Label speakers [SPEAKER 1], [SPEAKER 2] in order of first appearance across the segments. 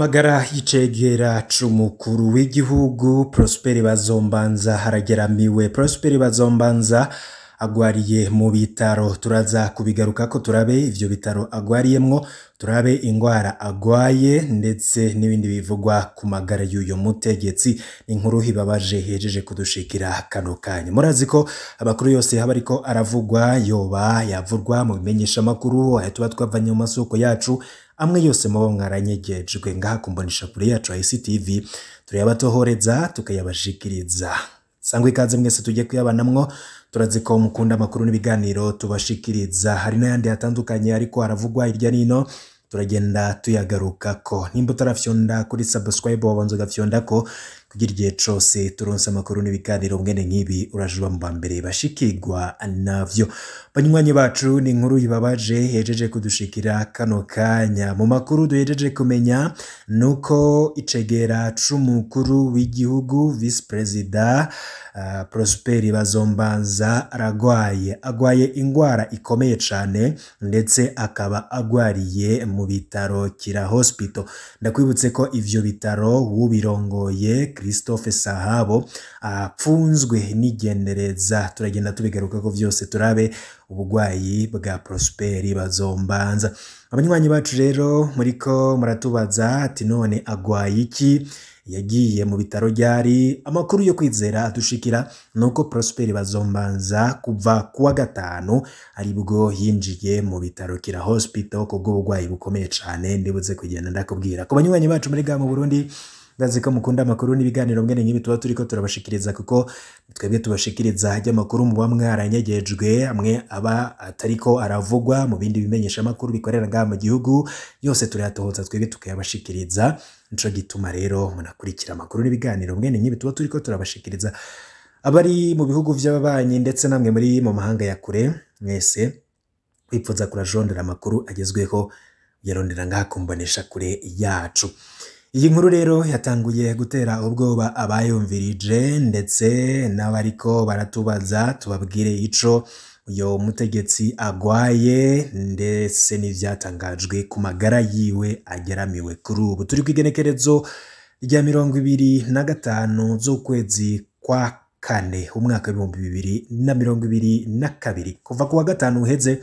[SPEAKER 1] Amagara y'icegera c'umukuru w'igihugu Prosper Bazombanza harageramiwe. Prosper Bazombanza agwariye mu bitaro, turaza kubigarukako, turabe ivyo bitaro agwariyemwo, turabe ingwara agwaye ndetse n'ibindi bivugwa ku magara y'uyo mutegetsi. Inkuru ibabaje hejeje kudushikira kano kanya. Murazi ko amakuru yose haba ariko aravugwa, yoba yavurwa mu bimenyesha makuru aya tuba twavanye mu masoko yacu, amwe yose muba mwaranyegejwe ngaha kumbonesha kure yacu ICTV, turayabatohoreza tukayabashikiriza. Sangwa ikaze mwese tujye kuyabanamwo, turazi ko mukunda amakuru n'ibiganiro tubashikiriza. Hari n'ayandi atandukanye ariko aravugwa hirya nino, turagenda tuyagarukako. Nimba utarafyonda kuri subscribe, wabanza ugafyondako kugira igihe cose turonse amakuru n'ibiganiro mwene nk'ibi urajuba mu bambere bashikirwa navyo. Banywanyi bacu, ni inkuru ibabaje hejeje kudushikira kano kanya. Mu makuru duhejeje kumenya nuko icegera c'umukuru w'igihugu, vice perezida Prosper Bazombanza, aragwaye, agwaye ingwara ikomeye cane, ndetse akaba agwariye mu bitaro Kira Hospital. Ndakwibutse ko ivyo bitaro wubirongoye Christophe Sahabo apfunzwe n'igendereza. Turagenda tubigaruka ko vyose, turabe ubugwayi bwa Prosper Bazombanza. Abanywanyi bacu rero muriko muratubaza ati: "None agwaye iki? Yagiye mu bitaro ryari?" Amakuru yo kwizera adushikira nuko Prosper Bazombanza kuva kuwa gatanu aribwo yinjiye mu bitaro Kira Hospital kubwo bugwayi bukomeye cane. Ndibuze kugenda ndakubwira. Ku banywanyi bacu muri ga mu Burundi, ndazi ko mukunda amakuru n'ibiganiro mwene nk'ibi tuba turiko turabashikiriza, kuko twebwe tubashikiriza ajya amakuru muba mwaranyegejwe, amwe aba atariko aravugwa mu bindi bimenyesha amakuru bikorera ngaha mu gihugu, yose turayatohoza twebwe tukayabashikiriza. Nico gituma rero munakurikira amakuru n'ibiganiro mwene nk'ibi tuba turiko turabashikiriza. Abari mu bihugu vy'ababanyi ndetse namwe muri mu mahanga ya kure, mwese kwipfuza kurajondera amakuru agezweho, yarondera ngaha kumbonesha kure yacu. Iyi nkuru rero yatanguye gutera ubwoba abayumvirije ndetse n'abariko baratubaza tubabwire ico uyo mutegetsi agwaye ndetse n'ivyatangajwe ku magara yiwe ageramiwe kuri ubu. Turi kw'igenekerezo rya 25 z'ukwezi kwa kane, umwaka w'2022. Kuva ku wa gatanu uheze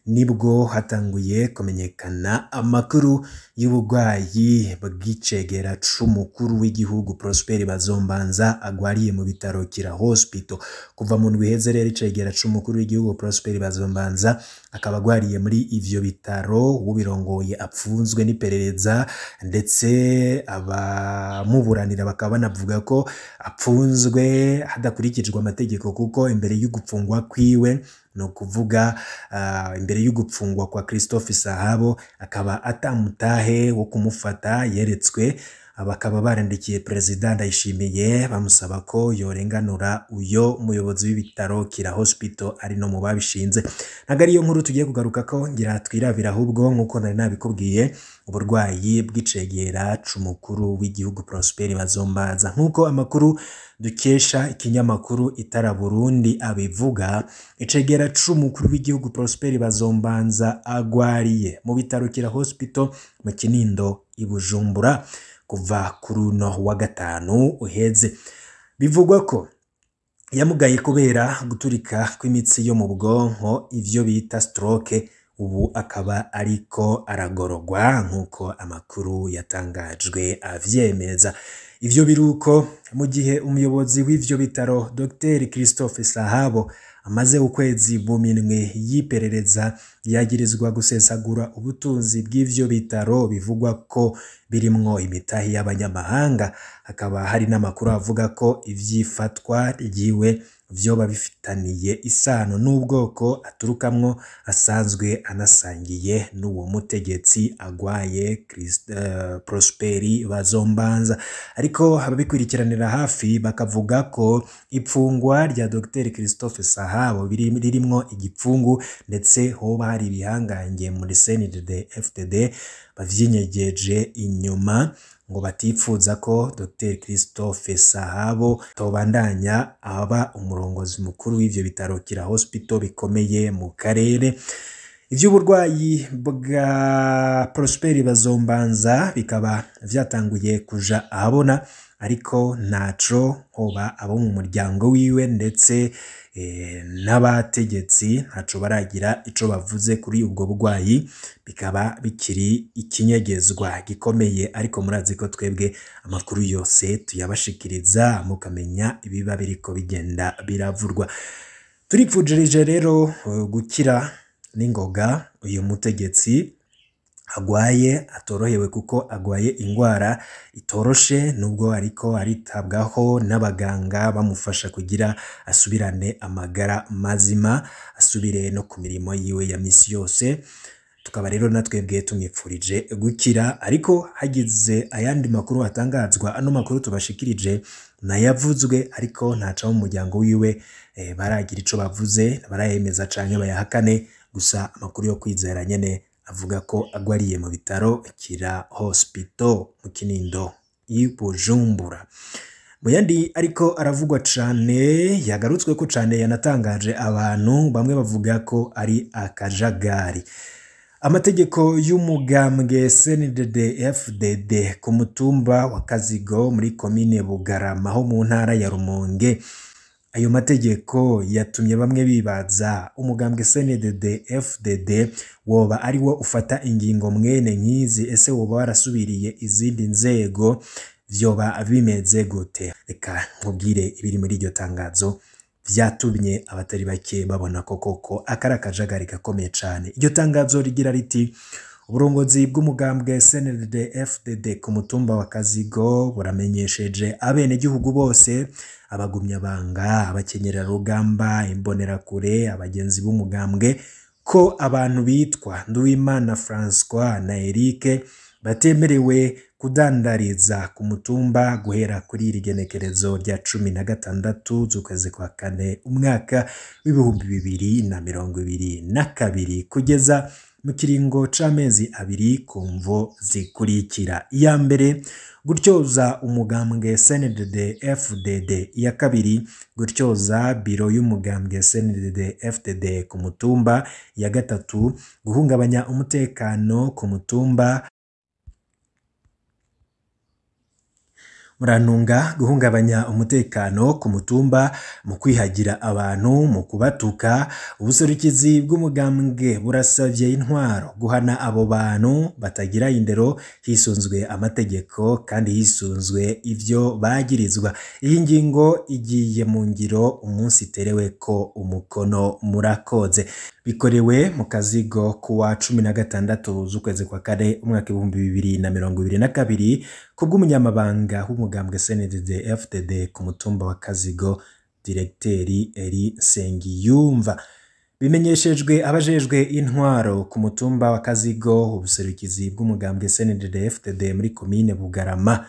[SPEAKER 1] nibwo hatanguye kumenyekana amakuru y'ubugwayi bw'icegera c'umukuru w'igihugu Prosper Bazombanza agwariye mu bitaro Kira Hospital. Kuva mu ndwi iheze rero, icegera c'umukuru w'igihugu Prosper Bazombanza akaba agwariye muri ivyo bitaro, ubirongoye apfunzwe n'iperereza, ndetse abamuburanira bakaba banavuga ko apfunzwe hadakurikijwe amategeko, kuko imbere y'ugupfungwa kwiwe, ni ukuvuga imbere y'ugupfungwa kwa Christophe Sahabo, akaba atamutahe wo kumufata yeretswe. Bakaba barandikiye Perezida Ndayishimiye bamusaba ko yorenganura uyo muyobozi w'ibitaro Kira Hospital ari no mu babishinze. Ntabwo ariyo nkuru tugiye kugaruka ko, ngira twirabira ahubwo, nk'uko nari nabikubwiye, uburwayi bw'icegera c'umukuru w'igihugu Prosper Bazombanza. Nk'uko amakuru dukesha ikinyamakuru Itara Burundi abivuga, icegera c'umukuru w'igihugu Prosper Bazombanza agwariye mu bitaro Kira Hospital mu Kinindo i Bujumbura kuva kuri uno wa gatanu uheze. Bivugwa ko yamugaye kubera guturika kw'imitsi yo mu bwonko, ivyo bita stroke, ubu akaba ariko aragorogwa nk'uko amakuru yatangajwe avyemeza. Ivyo biruko mu gihe umuyobozi w'ivyo bitaro Dr Christophe Sahabo amaze ukwezi mu minwe y'iperereza, yagirizwa gusesagura ubutunzi bw'ivyo bitaro bivugwa ko birimwo imitahe y'abanyamahanga. Hakaba hari n'amakuru avuga ko ivyifatwa ryiwe vyoba bifitaniye isano n'ubwoko aturukamwo, asanzwe anasangiye n'uwo mutegetsi agwaye, Prosper Bazombanza. Ariko ababikurikiranira hafi bakavuga ko ipfungwa rya Dr Christophe Sahabo ririmwo igipfungu, ndetse hoba hari ibihangange muri CNDD FDD bavyinyegeje inyuma ngo batipfuza ko Dr Christophe Sahabo tobandanya aba umurongozi mukuru w'ivyo bitaro Kira Hospital bikomeye mu karere. Ivy'uburwayi bwa Prosper Bazombanza bikaba vyatanguye kuja ahabona, ariko ntaco hoba abo mu muryango wiwe ndetse n'abategetsi ntaco baragira ico bavuze kuri ubwo burwayi, bikaba bikiri ikinyegezwa gikomeye. Ariko murazi ko twebwe amakuru yose tuyabashikiriza mukamenya ibiba biriko bigenda biravurwa. Turipfujirije rero gukira n'ingoga uyu mutegetsi agwaye atorohewe, kuko agwaye ingwara itoroshe, nubwo ariko aritabwaho n'abaganga bamufasha kugira asubirane amagara mazima, asubire no ku mirimo yiwe ya misi yose. Tukaba rero natwebwe tumwipfurije gukira, ariko hagize ayandi makuru atangazwa, ano makuru tubashikirije nayavuzwe, ariko ntaca mu muryango wiwe baragira ico bavuze, barayemeza canke bayahakane. Gusa amakuru yo kwizera nyene avuga ko agwariye mu bitaro Kira Hospital mu Kinindo i Bujumbura. Mu yandi ariko aravugwa cane, yagarutswe ko cane, yanatangaje abantu bamwe bavuga ko ari akajagari. Amategeko y'umugambwe CNDD FDD ku mutumba wa Kazigo muri komine Bugarama ho mu ntara ya Rumonge. Ayo mategeko yatumye bamwe bibaza umugambwe CNDD FDD woba ari wo ufata ingingo mwene nk'izi, ese woba warasubiriye izindi nzego, vyoba bimeze gute? Reka nkubwire ibiri muri iryo tangazo vyatumye abatari bake babona ko koko akari akajagari gakomeye cane. Iryo tangazo rigira riti: uburongozi bw'umugambwe CNDD FDD ku mutumba wa Kazigo buramenyesheje abenegihugu bose, abagumyabanga, abakenyerarugamba, imbonerakure, abagenzi b'umugambwe, ko abantu bitwa Nduwimana Francois na Eric batemerewe kudandariza ku mutumba guhera kuri iri genekerezo rya 16 z'ukwezi kwa kane umwaka w'2022 kugeza mu kiringo c'amezi 2 ku mvo zikurikira: iya mbere, gutyoza umugambwe CNDD FDD; iya kabiri, gutyoza biro y'umugambwe CNDD FDD ku mutumba; iya gatatu, guhungabanya umutekano ku mutumba. Murantunga, guhungabanya umutekano ku mutumba mu kwihagira abantu, mu kubatuka. Ubuserukizi bw'umugambwe burasavye intwaro guhana abo bantu batagira indero hisunzwe amategeko kandi hisunzwe ivyo bagirizwa. Iyi ngingo igiye mu ngiro umunsi itereweko umukono. Murakoze. Bikorewe mu Kazigo kuwa 16 z'ukwezi kwa kane umwaka 2022 kubw'umunyamabanga w'umugambwe CNDD FDD ku mutumba wa Kazigo, Direkteri Eri Nsengiyumva. Bimenyeshejwe abajejwe intwaro ku mutumba wa Kazigo, ubuserukizi bw'umugambwe CNDD FDD muri komine Bugarama.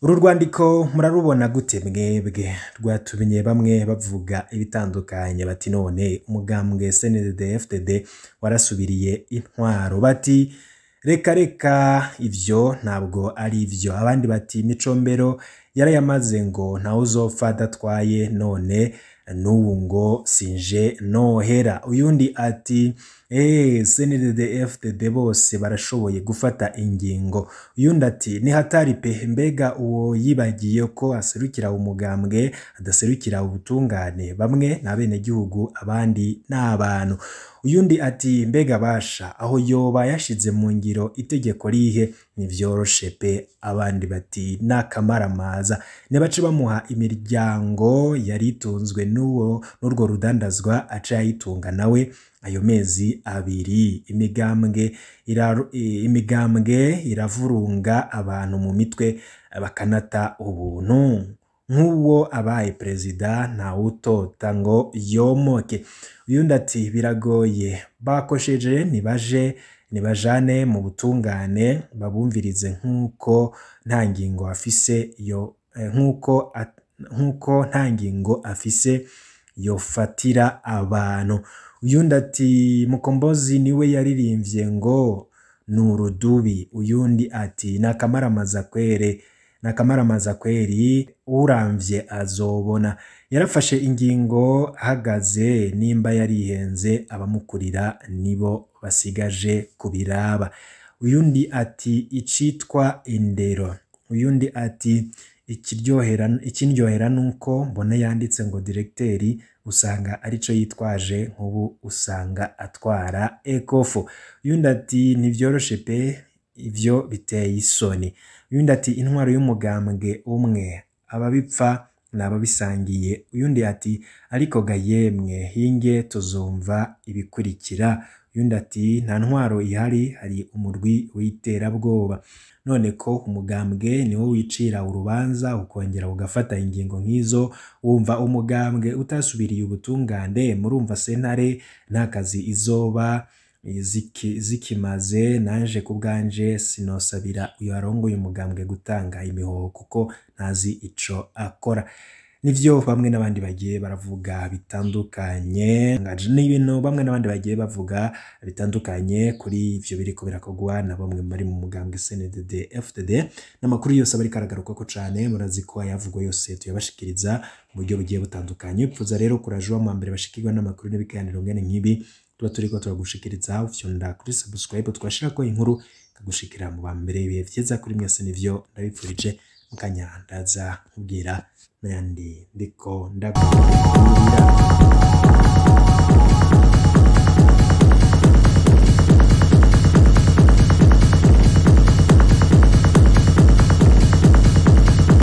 [SPEAKER 1] Uru rwandiko murarubona gute mwebwe? Rwatumye bamwe bavuga ibitandukanye, bati none umugambwe CNDD FDD warasubiriye intwaro, bati reka reka ivyo ntabwo ari ivyo. Abandi bati Micombero yarayamaze ngo ntawuzopfa adatwaye, none n'ubu ngo sinje nohera. Uyundi ati CNDD FDD bose barashoboye gufata ingingo. Uyundi ati ni hatari pe, mbega uwo yibagiye ko aserukira umugambwe adaserukira ubutungane, bamwe n'abenegihugu abandi n'abantu. Uyundi ati mbega basha aho yoba yashize mu ngiro itegeko rihe, ntivyoroshe pe. Abandi bati n'akamaramaza, nibace bamuha imiryango yari itunzwe n'uwo n'urwo rudandazwa aca yayitunga nawe ayo mezi 2. Imigambwe iravurunga abantu mu mitwe bakanata ubuntu. Nk'uwo abaye perezida ntawutota ngo yomoke. Uyundi ati biragoye, bakosheje nibaje nibajane mu butungane babumvirize nk'uko nta ngingo afise yo nk'uko nta ngingo afise yofatira abantu. Uyundi ati Mukombozi niwe yaririmbye ngo nurudubi. Uyundi ati nakamaramaza kwere, Nakamaramaza kweri, uramvye azobona. Yarafashe ingingo ahagaze, nimba yarihenze abamukurira nibo basigaje kubiraba. Uyundi ati icitwa indero. Uyundi ati ikiryohera, ikindyohera nuko mbona yanditse ngo directeur, usanga arico yitwaje, nk'ubu usanga atwara Ecofo. Uyundi ati ntivyoroshe pe, ivyo biteye isoni. Uyundi ati intwaro y'umugambwe umwe, ababipfa n'ababisangiye. Uyundi ati ariko ga yemwe, hinge tuzumva ibikurikira. Uyundi ati nta ntwaro ihari, hari umurwi w'iterabwoba. None ko umugambwe niwo wicira urubanza ukongera ugafata ingingo nk'izo, wumva umugambwe utasubiriye ubutungane? Murumva sentare nta kazi izoba zikimaze. Nanje ku bwanje sinosabira uyu arongoye umugambwe gutanga imihoho kuko ntazi ico akora. Nivyo bamwe n'abandi bagiye baravuga bitandukanye, ni ibintu bamwe n'abandi bagiye bavuga bitandukanye kuri ivyo biriko birakorwa na bamwe bari mu mugambwe CNDD FDD. N'amakuru yose aba ariko aragarukako cane, murazi ko ayavugwa yose tuyabashikiriza mu buryo bugiye butandukanye. Ipfuza rero kuraje wa mbere bashikirwa n'amakuru n'ibiganiro ngene nk'ibi tuba turiko turagushikiriza, ufyonda kuri subscribe, twashirako inkuru ikagushikira mu ba mbere. Ibihe vyiza kuri mwese, nivyo ndabipfurije. Mukanya ndaza nkubwira n'ayandi ndiko ndakora.